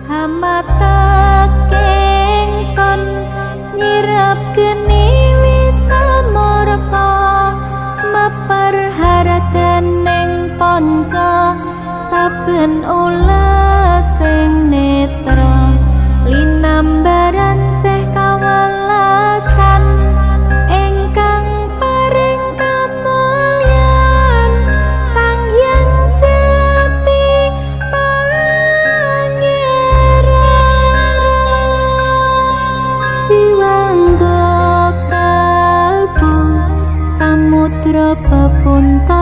Hamataking sun nyirep geni wisamurka mapar hardaning panca saben ulasing netra linambaran sih kawelasan ingkang paring kamulyan Sang Hyang Jati Pangeran. Wiwangga kalbu samudra pepunta.